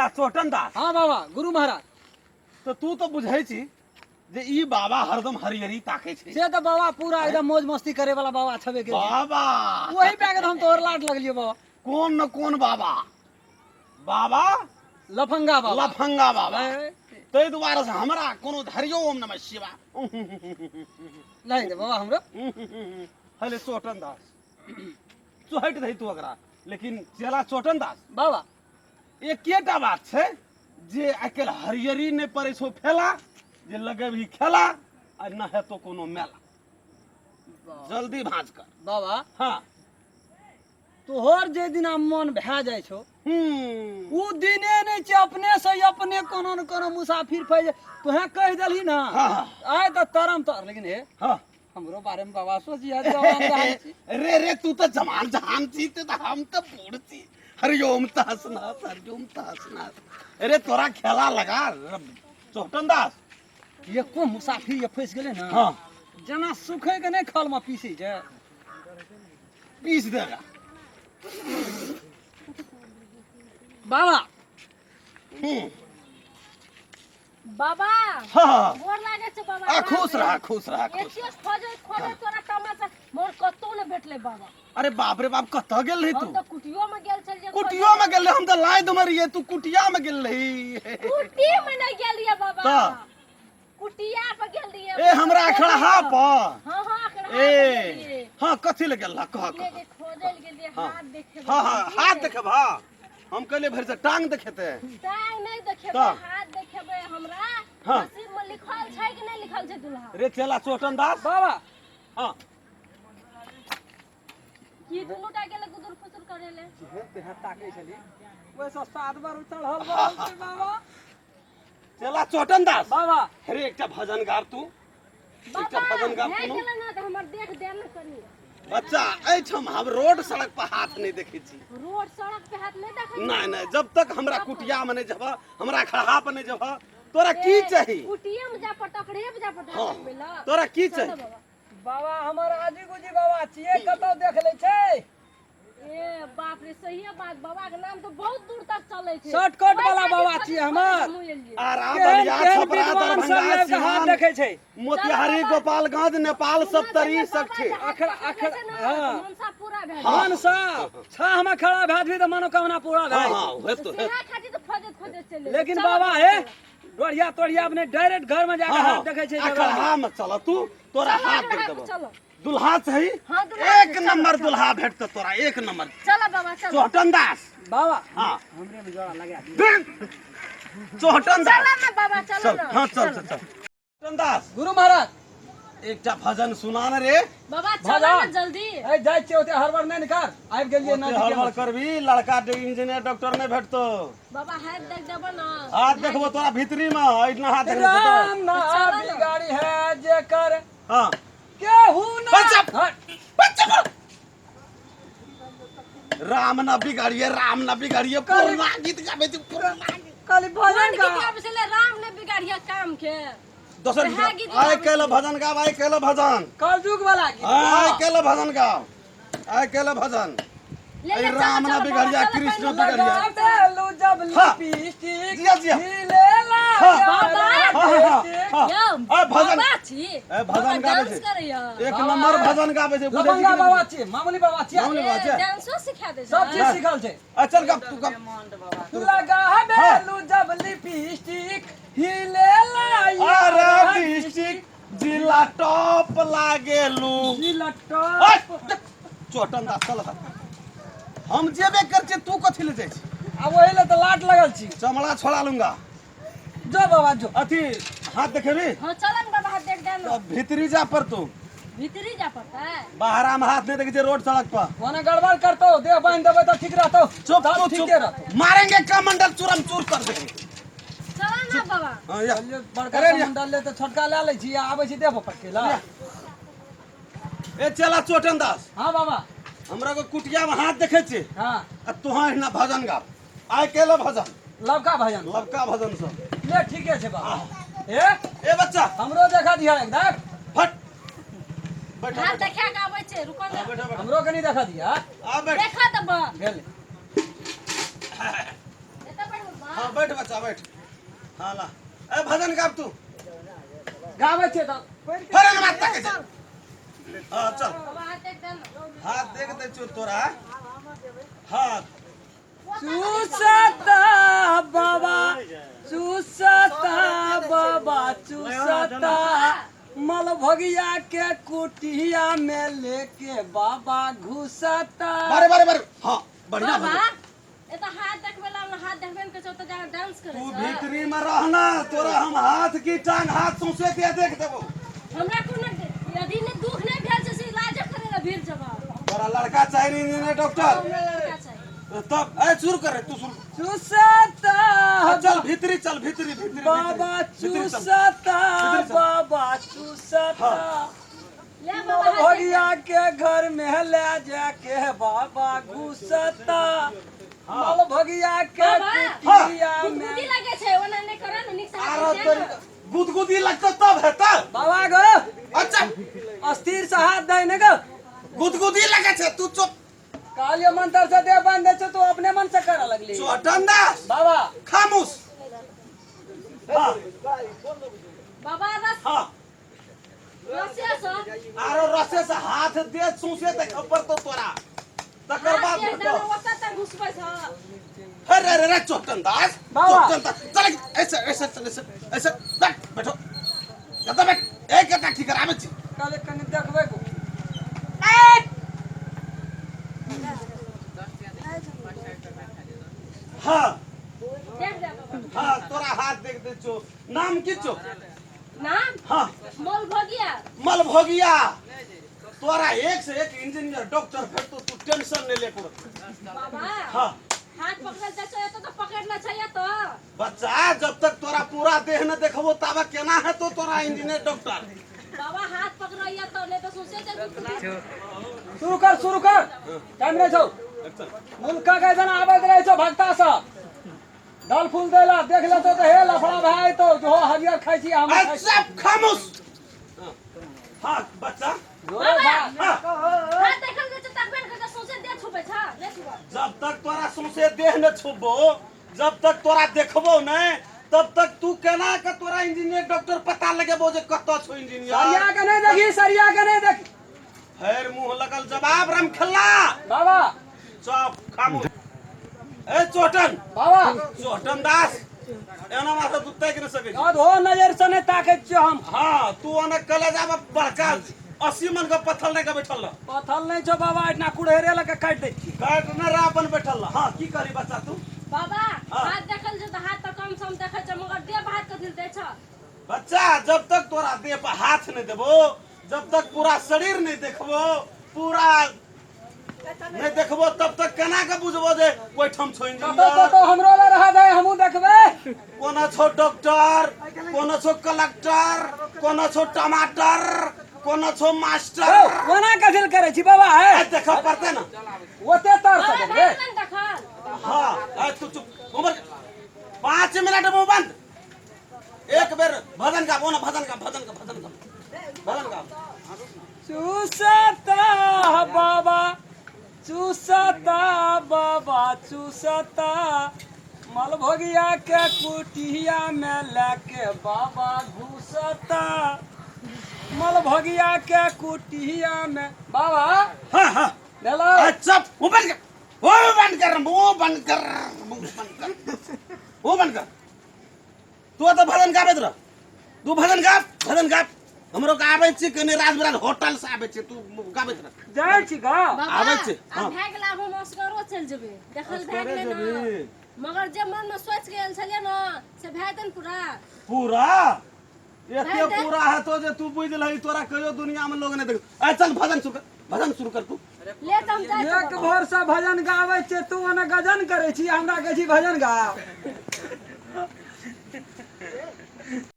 बेटा चोटन दास। हाँ बाबा, गुरु महाराज। तऽ तू तऽ बुझै छी जे ई बाबा हरदम हरियरी ताकै छै। से तऽ बाबा पूरा एकदम मौज मस्ती करे वाला बाबा छबे के। बाबा वही पे के हम तोहर लाट लगलियो बाबा। कोन न कोन बाबा, बाबा लफंगा बाबा, लफंगा बाबा। ताहि दुआरे से हमरा कोनो हरिओम नमः शिवाय नहीं दे बाबा हमरो। हले चोटन दास चोहट दही तू ओकरा, लेकिन चेला चोटन दास बाबा एकेटा बात छै जे आइ काल्हि हरियरी नहि पड़ै छौ फेला, जे लगेबही खेला आ न हेतौ कोनो मेला। जल्दी भाँज कर बाबा। हाँ तोहर जे दिना मन भए जाइ छौ उ दिने नहि छै, अपने से अपने कोनो न कोनो मुसाफिर फै तोहे कहि देलही ना। हाँ। आइ तऽ तरम तर, लेकिन हे हाँ हमरो बारे में बाबा सोचिया जवान जहान छी। रे रे तू तऽ जवान जहान छी, ते तऽ हम तऽ बूढ़ छी। हरिओम तहस नहस, हरिओम तहस नहस। अरे तोरा खेला लगा चौटन दास। एको मुसाफिर ये फंसि गेलै ना। हाँ। जेना सुखै के नहि खल में पीसै छै, पीस देगा बाबा। बाबा। हाँ। गोर लागे छै बाबा। आ खुश रह, खुश रह, खुश। एथियो खोजे खोजे तोरा तमाशा मोर कतौ ने भेटलै बाबा। अरे बाप रे बाप, कतऽ गेल रही तू? हम तऽ कुटियो में गेल छलियै। कुटियो में गेल रही? हम तऽ लाइ देने रहियै, तू कुटिया में गेल रही? कुटी में नहीं गेल रहियै बाबा। तऽ? कुटिया पर गेल रहियै। ए हमरा अखड़हा पर? हाँ हाँ, अखड़हा ए पर गेल रहियै। हाँ, कथी लए गेल रहा? कह अपने कह। के खोजे लए गेलियै। हाँ। हाथ देखेबै। हाँ हाँ, हाथ देखेब? हाँ, हम कहलियै भरि से टांग देखेते। टांग नहीं देखेबै। तऽ? हाथ देखेबै हमरा। हाँ। नसीब में लिखल छै कि नहीं लिखल छै दुल्हा? रे चेला चोटन दास। बाबा। हाँ। की दुनू टा गेलै गुदुर फुसुर करे ले? जेहन तेहन ताकै छली ओहिसँ सात बार चढ़ल बढ़ल छै बाबा। चेला चोटन दास। बाबा। अरे एकटा भजन गाब तू, एकटा बाबा भजन गाब। भए कोनो गेलै ना तऽ हमर देख दे ने कनी। बच्चा, एहिठाम हम रोड सड़क पर हाथ नहीं देखै छी। रोड सड़क पे हाथ नहीं देखै छी? नहीं नहीं, जब तक हमरा कुटिया में नहीं जबह, हमरा खड़हा पर नहीं जबह, तोरा की ए, चाही? कुटिया में जा पड़ता, ओकरे में जा पड़ता। हाँ। देखबै ला। तोरा की चलो चाही? बाबा। बाबा हमर आजी गुजी बाबा छियै, कतौ देख लै छै। ए बाप रे, सही बात, बाबा के नाम तो बहुत दूर तक चले छै। शॉर्टकट ओहि वाला खातिर बाबा खोजैत छियै खोजैत हमर। हमहूँ एलियै। आरा केहन बलिया केहन छपरा विद्वान सब दरभंगा आबि कऽ हाथ सिवान देखै छै। मोतिहारी चलो बाबा। गोपालगंज नेपाल सप्तरी सब छै। अखरा- अखरा- हाँ। मनसा पूरा भए मन सा छाह में खड़ा भए जेबही तऽ मनोकामना पूरा भए हाँ जेतौ। हाँ, होत तो गेल। सेहा खातिर तऽ खोजैत खोजैत चलि एलियै। लेकिन चलो बाबा बाबा, हे चलो। डोरिया तोरिया अपने डायरेक्ट घर में जाके हाँ हाथ देखै छै हाँ, जगह में। अखड़हा में चल तू, तोरा चलो हाथ अखड़ा देख पे देबो। चलो। दुल्हा चाही? हाँ, दुल्हा एक चाही, चलो, नंबर चलो। दुल्हा भेटत तोरा, एक नंबर। चलो बाबा, चलो। चोटन दास। बाबा। हाँ। हमरे में जोड़ा लगा दियौ। चोटन दास। चलो ना बाबा, चलो चल ना। हाँ, चल चल चल चोटन दास। गुरु महाराज। एकटा भजन सुना ने रे। बाबा, चलो ना भजन। जल्दी। ए जाइ छियै, ओते हड़बड़ नहि ने कर, आबि गेलियै ओते नजदीके हड़बड़ मे। करबी लड़का इंजीनियर डॉक्टर नहीं भेटतो। बाबा, हाथ देख देबो ना। हाथ देखबो तोरा भीतरी में, एहिना हाथ देखबो तो। राम ना चलो ना। बिगाड़ी है जेकर हाँ केहू ना। बच्चा! हाँ, बच्चा! राम ना बिगाड़िए, राम ना बिगाड़िए, पुरना गीत गाबै छी, पुरना गीत। खाली कोन भजन गीत गा। गाबै छलै राम ने बिगाड़िया काम के? दोसर वएह गीत गीत गाब। आइ गाबै कैले छी। भजन गाब, आइ कैले भजन। कलयुग वाला गीत। आइ कैले भजन गाब, आइ कैले भजन। ले अरे ले, चलो, राम ना चलो, बिगाड़िया, बाबा, चलो, कृष्ण पहिले बिगाड़िया। लगा देलू जब हाँ। लिपस्टिक जिया, जिया। हिले हाँ। बाबा। हाँ, हाँ, हाँ, यौ, आ, भजन। बाबा छी। ए, भजन बाबा गाबै डांस छै। करैया। एक बाबा, नंबर भजन गाबै छै, बुझै छी लफंगा कि बाबा नहि? छियै, मामूली बाबा छियै। मामूली बाबा ए, छियै। डांसो सिखा दै छै। सब चीज सिखल छै। आ, चल गप तू गप। लगा देलू जब लिपस्टिक हिले अरे डिस्ट्रिक्ट जिला टॉप लागेलू। जिला टॉप। चोटन दास, चल हम जेबे कर छियै, तू कथी ले जाइ छी? आ ओहि लए तऽ लाट लगल छी। चमड़ा छोड़ा लूंगा। जो बाबा जो। अथी हाथ देखेबी? हाँ, चल ने बाबा, हाथ देख दे ना। तो भीतरी जा पर तू। भीतरी जा पड़तै? बाहरा में हाथ नहीं देखे छै रोड सड़क पर। ओना गड़बड़ करतौ, देह बान्हि देबै तऽ ठीक रहतौ। चुप तब तू ठीके चुप रहतौ। मारेंगे कमंडल चूरम चूर कर देंगे। चल ना बाबा। हाँ या। कहलियै, बड़का अरे रे। कमंडल ले तऽ छोटका लए लै छी आ आबै छी देह पर पटकै लए। ए चला चोटन दास। हाँ बाबा। हमरा को कुटिया में हाथ देखे छी। हाँ। आ तुहा एहिना भजन गाब, आइ केला भजन। लवका भजन। लवका भजन सब ले, ठीके छै बाबा। ए ए बच्चा, हमरो देखा दिया एकदम। फट बैठा। हाथ बैठा। देखा के आबै छै, रुको ना। बैठा बैठा। हमरो कनी देखा दिया। आ बैठ। देखा देबऽ। गेल। एतऽ बैठ बाबा। हाँ बैठ बच्चा बैठ। हाँ ला ए भजन गाब तू। गाबै छियै तऽ फेर एना बात ताकै छै। हाँ चल। बाबा हाथ देख दे ना। हाथ देख दे छौ तोरा। हाँ चूसता बाबा, चूसता बाबा, चूसता मलभोगिया के कुटिया में लेके बाबा घुसता। बारे बारे बारे। हाँ बढ़िया बाबा भजन। ए तऽ हाथ देखबै ला हाथ देखबै ने कहै छै ओतऽ जाके डांस करै तू छै। भीतरी में रहना, तोरा हम हाथ की टांग हाथ सौंसे दे देख देबो। हमरा कोनो यदि नहि दुख नहि भेल छै से इलाज करै ला भीड़ जब। तोरा लड़का चाहिए नहीं नहीं डॉक्टर? हमरा लड़का चाहिए। तब ए शुरू कर रे, तू शुरू। चूसता चल भीतरी चल, भीतरी भीतरी बाबा, भीतरी चल। चूसता भीतरी चल। बाबा चूसता ले बाबा हाथ देख दे। मलभोगिया के घर में ले जाके बाबा घुसता मलभोगिया के बाबा। कुटिया में। गुदगुदी लगे छै ओना नहि करऽ ने नीक से हाथ आरो देख तोरी ने। गुदगुदी लगतो तब हेतौ। बाबा गो अच्छा अस्थिर से हाथ दै ने गो। गुदगुदी लगे छै तू चुप। कहलियो मंत्र से देह बांध दै छौ तू अपने मन से करऽ लगली। चोटन दास बाबा खामोश। हाँ बाबा रस हाँ रसे से आरो रसे से हाथ दे सौंसे देख पर तो तोरा तकर हाथ बाद देख भेटौ। देना ओतऽ तक घुसबै छै। अरे अरे अरे चोटन दास बाबा। चोटन दास चल ऐसे ऐसे चल ऐसे ऐसे बैठ बैठो कतऽ बैठ एक कता ठीक कराबै छी। कहले कनि देखबै गो। हाँ देख दे बाबा। हाँ तोरा हाथ देख दे छौ। नाम की छौ? नाम हाँ मलभोगिया। मलभोगिया। तोरा एक से एक इंजीनियर डॉक्टर भेटतो, तू टेंशन नहीं ले कोनो। बाबा हाँ हाथ पकड़ल जाइ छै एतऽ तऽ पकड़ना चाहिए तो। बच्चा जब तक तोरा पूरा देह न देखबो तब केना हेतो तोरा इंजीनियर डॉक्टर। बाबा हाथ पकड़ैया तो नहीं तऽ सोचे छै गुदगुदी। शुरू कर शुरू कर, टाइम नहीं छौ। मुल्का के जना आबैत रहै छौ भक्ता सब दल फूल देला देख लेतो तऽ हे लफड़ा भए जेतौ जो हरियर खाइ छी हम खाइ छी। अच्छा खामोश। हाँ बच्चा जोरे भा। हाँ हाथ देखल जाइ छै तखबे ने करतै, सौंसे देह छुबै छै नहि छुबऽ। जब तक तोरा सौंसे देह न छुबो, जब तक तोरा देखबो नहीं तब तक तू केना के तोरा इंजीनियर डॉक्टर पता लगेबो जे कतऽ छौ इंजीनियर। सरिया के नहीं देखी, सरिया के नहीं देखी। फेर मुंह लगल जवाब रमखेला। बाबा चुप खामोश। ए चोटन बाबा चोटन दास एना माथा तू ताकि नहि सकै छी। अधो नजर से नहीं ताकै छियो हम। हाँ तू ओना कलेजा में बड़का 80 मन के पत्थर लए के बैठल रह। पथल नहीं छौ बाबा, एतना कुड़हरे लऽ के काटि दै छी। काट न रह अपन बैठल रह। हाँ की कहली बच्चा तू? बाबा हाँ। हाथ देखल छै तऽ हाथ तऽ कम सम देखै छै मगर देह पर हाथ कथी दै छ? बच्चा जब तक तोरा देह पर हाथ नहीं देबो, जब तक पूरा शरीर नहीं देखबो, पूरा नहीं देखबो तब तक केना के बुझबो जे ओहिठाम छौ कतौ इंजीनियर, कतौ हमरो लए रह दे, हमहूँ देखबै। कोना छौ डॉक्टर, कोना छौ कलेक्टर, कोना छौ टमाटर, कोना छौ मास्टर। हौ, कोना कथी लए करै छी बाबा? हे आइ देखऽ पड़तै ने। ओते तर बाबा से भए रे। गेलै ने देखल। हाँ आइ तू चुप उमर 5 मिनट मुंह बंद। एक बेर भजन गाबो ना, भजन गा, भजन गा, भजन गा, भजन गा। चूसता बाबा, चूसता बाबा, चूसता मलभोगिया के कुटिया में लेके बाबा घुसता मलभोगिया के कुटिया में बाबा। हाँ हाँ भेलो। अच्छा वो बंद कर, वो बंद कर, मुंह बंद कर, मुंह बंद कर, वो बंद कर। तू तो भजन गाबैत रह, तू भजन गा, भजन गा। हमरो के आबै छी कनि राजविराज होटल से आबै छी, तू गाबैत रह। जाइ छी गा। बाबा आबै छी, हाँ। आब भए गेल, आब हम असगरो चलि जेबै। देखल भए असगरे गेलै ने जेबही? मगर जे मन में सोच गेल छलियै ने से भए जेतै ने पूरा। पूरा एते भए जेतै। पूरा हेतो जे तू बुझि लही तोरा कहियो दुनिया में लोग नहीं देख। ए चल भजन शुरू कर, भजन शुरू कर तू। ले तऽ हम जाइ छी एक बाबा। भोर से भजन गाबै छियै, तू ओने गजन करै छी, हमरा कहै छी भजन गा।